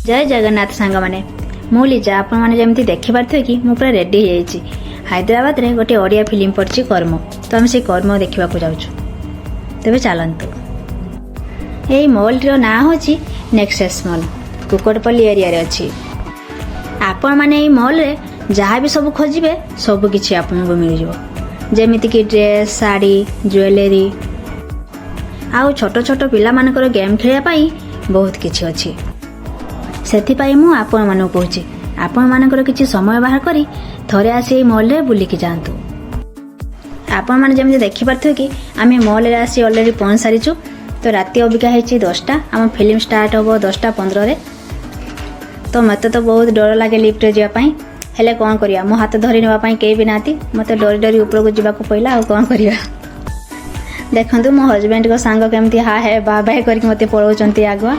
ଜୟ ଜଗନ୍ନାଥ ସାଙ୍ଗମାନେ, ମୁଁ ଲିଜା। ଆପଣମାନେ ଯେମିତି ଦେଖିପାରୁଥିବେ କି ମୁଁ ପୁରା ରେଡ଼ି ହେଇଯାଇଛି। ହାଇଦ୍ରାବାଦରେ ଗୋଟିଏ ଓଡ଼ିଆ ଫିଲ୍ମ ପଡ଼ିଛି, କର୍ମ। ତ ଆମେ ସେଇ କର୍ମ ଦେଖିବାକୁ ଯାଉଛୁ। ତେବେ ଚାଲନ୍ତୁ। ଏଇ ମଲ୍ଟିର ନାଁ ହେଉଛି ନେକ୍ସେସ୍ ମଲ୍। କୁକଟପଲ୍ଲୀ ଏରିଆରେ ଅଛି। ଆପଣମାନେ ଏଇ ମଲ୍ରେ ଯାହା ବି ସବୁ ଖୋଜିବେ, ସବୁ କିଛି ଆପଣଙ୍କୁ ମିଳିଯିବ, ଯେମିତିକି ଡ୍ରେସ୍, ଶାଢ଼ୀ, ଜୁଏଲାରୀ ଆଉ ଛୋଟ ଛୋଟ ପିଲାମାନଙ୍କର ଗେମ୍ ଖେଳିବା ପାଇଁ ବହୁତ କିଛି ଅଛି। ସେଥିପାଇଁ ମୁଁ ଆପଣମାନଙ୍କୁ କହୁଛି, ଆପଣମାନଙ୍କର କିଛି ସମୟ ବାହାର କରି ଥରେ ଆସି ଏଇ ମଲ୍ରେ ବୁଲିକି ଯାଆନ୍ତୁ। ଆପଣମାନେ ଯେମିତି ଦେଖିପାରୁଥିବେ କି ଆମେ ମଲ୍ରେ ଆସି ଅଲରେଡ଼ି ପହଞ୍ଚି ସାରିଛୁ। ତ ରାତି ଅବିକା ହେଇଛି 10ଟା। ଆମ ଫିଲ୍ମ ଷ୍ଟାର୍ଟ ହେବ 10ଟା 15ରେ। ତ ମୋତେ ତ ବହୁତ ଡର ଲାଗେ ଲିଫ୍ଟରେ ଯିବା ପାଇଁ। ହେଲେ କ'ଣ କରିବା, ମୋ ହାତ ଧରି ନେବା ପାଇଁ କେହି ବି ନାହାନ୍ତି। ମୋତେ ଡରି ଡରି ଉପରକୁ ଯିବାକୁ ପଡ଼ିଲା। ଆଉ କ'ଣ କରିବା? ଦେଖନ୍ତୁ, ମୋ ହଜବେଣ୍ଡଙ୍କ ସାଙ୍ଗ କେମିତି ହା ହେ ବା ବାଏ କରିକି ମୋତେ ପଳାଉଛନ୍ତି ଆଗୁଆ।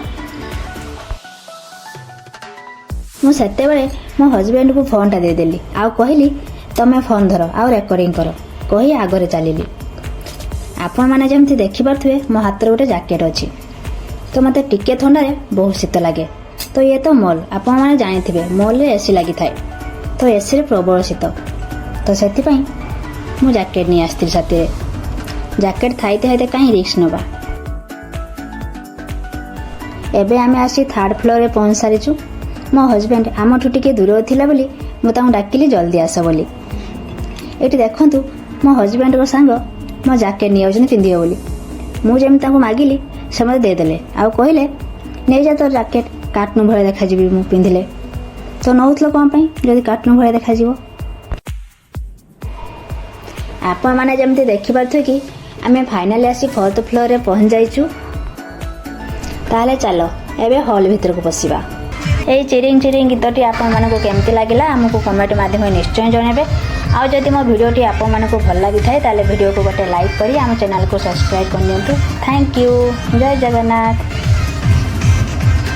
ମୁଁ ସେତେବେଳେ ମୋ ହଜବେଣ୍ଡକୁ ଫୋନ୍ଟା ଦେଇଦେଲି ଆଉ କହିଲି, "ତମେ ଫୋନ୍ ଧର ଆଉ ରେକର୍ଡ଼ିଂ କର" କହି ଆଗରେ ଚାଲିଲି। ଆପଣମାନେ ଯେମିତି ଦେଖିପାରୁଥିବେ, ମୋ ହାତରେ ଗୋଟେ ଜ୍ୟାକେଟ୍ ଅଛି। ତ ମୋତେ ଟିକେ ଥଣ୍ଡାରେ ବହୁତ ଶୀତ ଲାଗେ। ତ ଇଏ ତ ମଲ୍, ଆପଣମାନେ ଜାଣିଥିବେ ମଲ୍ରେ ଏସି ଲାଗିଥାଏ। ତ ଏସିରେ ପ୍ରବଳ ଶୀତ। ତ ସେଥିପାଇଁ ମୁଁ ଜ୍ୟାକେଟ୍ ନେଇ ଆସିଥିଲି ସାଥିରେ। ଜ୍ୟାକେଟ୍ ଥାଇତେ ଥାଇତେ କାହିଁ ରିସ୍କ ନେବା? ଏବେ ଆମେ ଆସି ଥାର୍ଡ଼ ଫ୍ଲୋରରେ ପହଞ୍ଚି ସାରିଛୁ। ମୋ ହଜବେଣ୍ଡ ଆମଠୁ ଟିକେ ଦୂରରେ ଥିଲା ବୋଲି ମୁଁ ତାଙ୍କୁ ଡାକିଲି, ଜଲ୍ଦି ଆସ ବୋଲି। ଏଇଠି ଦେଖନ୍ତୁ, ମୋ ହଜବେଣ୍ଡଙ୍କ ସାଙ୍ଗ ମୋ ଜ୍ୟାକେଟ୍ ନେଇଯାଉଛନ୍ତି ପିନ୍ଧିବେ ବୋଲି। ମୁଁ ଯେମିତି ତାଙ୍କୁ ମାଗିଲି, ସେ ମୋତେ ଦେଇଦେଲେ ଆଉ କହିଲେ, "ନେଇଯା ତୋର ଜ୍ୟାକେଟ୍, କାର୍ଟୁନ୍ ଭଳିଆ ଦେଖାଯିବି ମୁଁ ପିନ୍ଧିଲେ।" ତ ନେଉଥିଲ କ'ଣ ପାଇଁ ଯଦି କାର୍ଟୁନ୍ ଭଳିଆ ଦେଖାଯିବ? ଆପଣମାନେ ଯେମିତି ଦେଖିପାରୁଥିବେ କି ଆମେ ଫାଇନାଲି ଆସି ଫୋର୍ଥ ଫ୍ଲୋରରେ ପହଞ୍ଚି ଯାଇଛୁ। ତାହେଲେ ଚାଲ, ଏବେ ହଲ୍ ଭିତରକୁ ପଶିବା। ଏଇ ଚିରିଂ ଚିରିଂ ଗୀତଟି ଆପଣମାନଙ୍କୁ କେମିତି ଲାଗିଲା, ଆମକୁ କମେଣ୍ଟ ମାଧ୍ୟମରେ ନିଶ୍ଚୟ ଜଣାଇବେ। ଆଉ ଯଦି ମୋ ଭିଡ଼ିଓଟି ଆପଣମାନଙ୍କୁ ଭଲ ଲାଗିଥାଏ, ତାହେଲେ ଭିଡ଼ିଓକୁ ଗୋଟେ ଲାଇକ୍ କରି ଆମ ଚ୍ୟାନେଲକୁ ସବସ୍କ୍ରାଇବ୍ କରିନିଅନ୍ତୁ। Thank you. Jay Jagannath.